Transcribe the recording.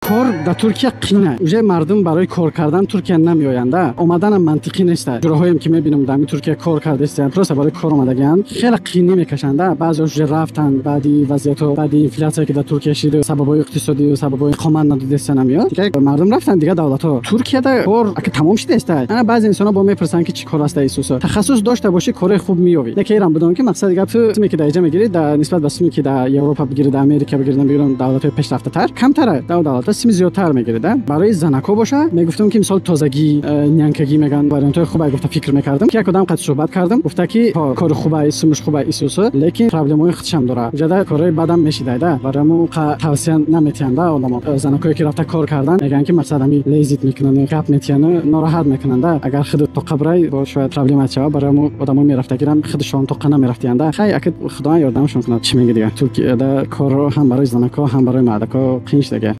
Кор дар Туркия қина. Уже мардум барои кор кардан Туркия намеоянда. Омаданам мантиқӣ неста. Ҷураҳоем, ки мебинам, дар ҳамин Туркия кор кардастиянд, просто барои кор омадагианд, хеле қинӣ мекашанда. Баъзеош уже рафтанд баъди вазъиятҳо, баъди инфляция, ки дар Туркия шиду, сабабҳои иқтисодию сабабҳои иқомат надодастиян ҳамиё. Дигар мардум рафтанд дигар давлатҳо. Туркияда кор ака тамом шидаста. Ана баъзе инсонҳо бо мепурсанд, ки чӣ кор аста. Исуса тахассус дошта бошӣ, кори хуб меёвӣ. Яке ирам будам, ки мақсади гап, ту суме, ки дар иҷа мегирӣ, дар нисбат ба суме, ки дар Европа бигирӣ, дар Америка бигирӣ, бигирам, давлатҳои пешрафтатар камтара, дар давлатҳо сими зиёдтар мегирӣ. Да барои занако боша, мегуфтам, ки мисол тозагӣ, нянькагӣ меган, вариантҳои хубе гуфта фикр мекардам, ки як одам қад суҳбат кардам, гуфта, ки кори хубе, сумуш хубе, исуса, лекин проблемаҳои худшам дорад, ҷада корҳои бадам мешидайда. Барои мо тавсия наметиҳанда одамо. Занакое, ки рафта кор кардан, мегӯянд, ки мақсад ами лезить мекунанд, гап метиҳану нороҳат мекунанда. Агар худат тоқа бирай, бо шояд проблема шава. Барои мо одамо мерафтагирам, худашон тоқа намерафтиянда. Хай, ака, Худованд ёрдамашон кунад. Чӣ меги дигар? Туркияда корро ҳам барои занако, ҳам барои мардако қин шудага.